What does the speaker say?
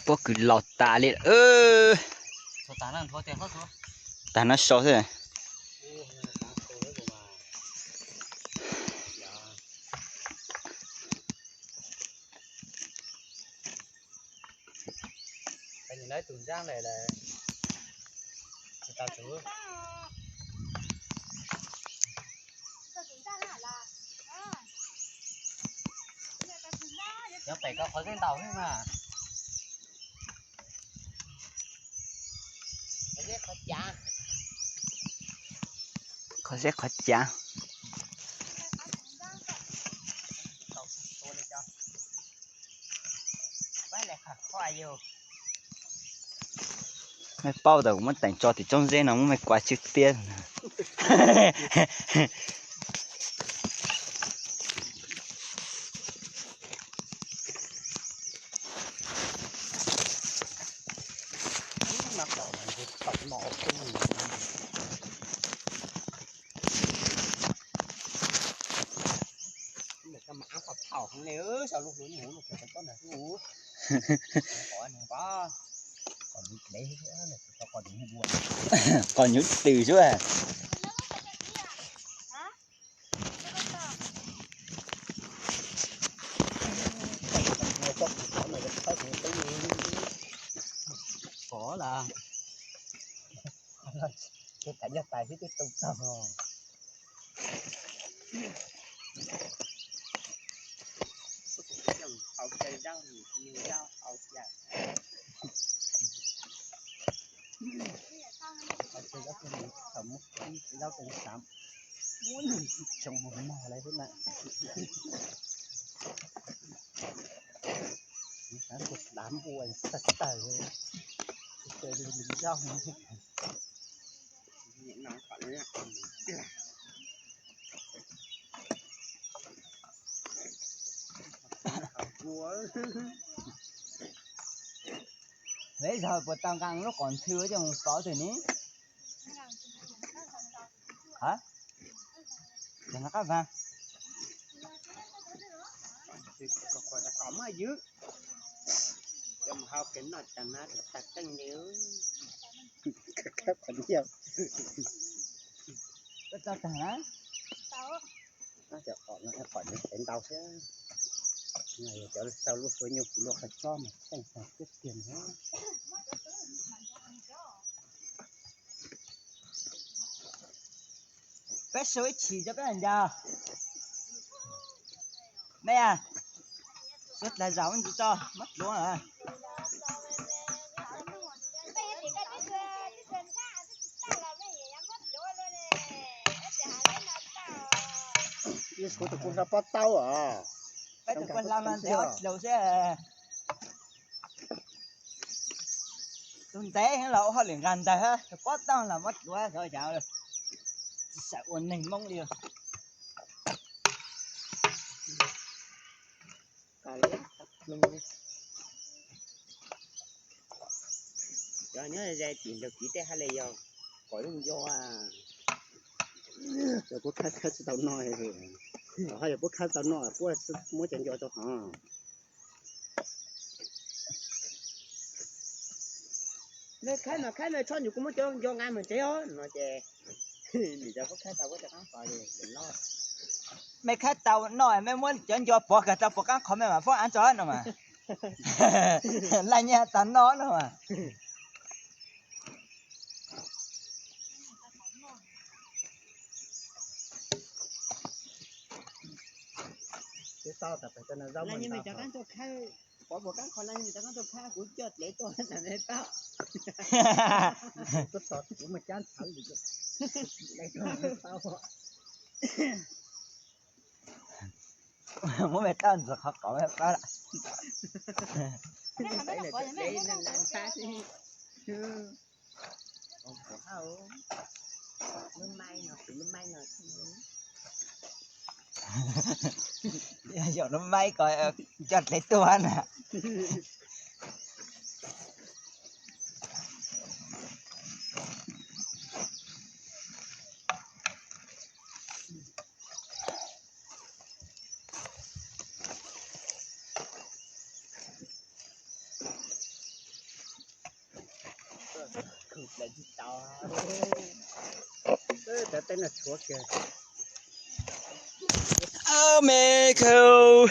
pob kws laus tas li. Tag no sau xwb. Nyob pem koj qhov zeb ntaus xwb mas. Qhov zeb qhov cav. Mej paub tas kuv muab teem tso tim tsob zeb no muab mej kua tsw tiab. Qos nyuj twm xwb. Pov las, ces tam yog tais xwb twb tu tag. Hau cawv zaub, zaub hau cawv. Zaub tseem xav muab nug tsoom mog lawm xwb na. Xav tus dav npua tawg tawg, zaub. Peb zog puas tau nqa lub qos ntxhw coj mus pauv twg ne? Ha? Qos qab vas. Qos maj ywg. Coj mus hau kev noj tag na, tag qeej li. Koj tau tag na? Cov qos no, qos no tev ntau thiab. Cov sau lub suab nyuj kuv luaj qhov tsob mas qeej tag tiag tiag na. Peb su ib chim rau peb ncaus. Mej a, suav dlawg zaum ntsis tso, mob dluav. Kuv tus kuv hla pob taub os. Peb tus kuv hla mas ntev ob dlaus xwb. Tus ntev los ua hauj lwm nqag ntawg, tus pob taub los mob dluav xyov cas, tsis xav ua neeg Hmoob li. Cov nyob ze tim ntug kiv tej haj le yog kom zoo nco. Cov puab khawb khawb tsis tau noj, ho yog puab khawb tau noj puab muab cov nco rau hov. Nws khawb mas khawb, nws txhob nrug kuv muab cov nco nqa mus tsev os no ces nws cov puab khawb tau puab rov qaab pov li loj. Mej khawb tau noj, mej muab cov nco pov kag rau puas qaab qhov mej mam foob av tso no mas. Laj nyiaj tau noj no mas. Pov puas qaab qhov laj nyiaj cov qaab tuaj khawb, kuv coj dlev tuaj na mej paub. Tuaj tos kuv mas cab ntxhawv li. Muab mej taub ntxuag qhov qaum mej paub lawm. Yog lub maib ko coj dlev tuaj na. Cov teb no tshuav kiag. Oh, me khau.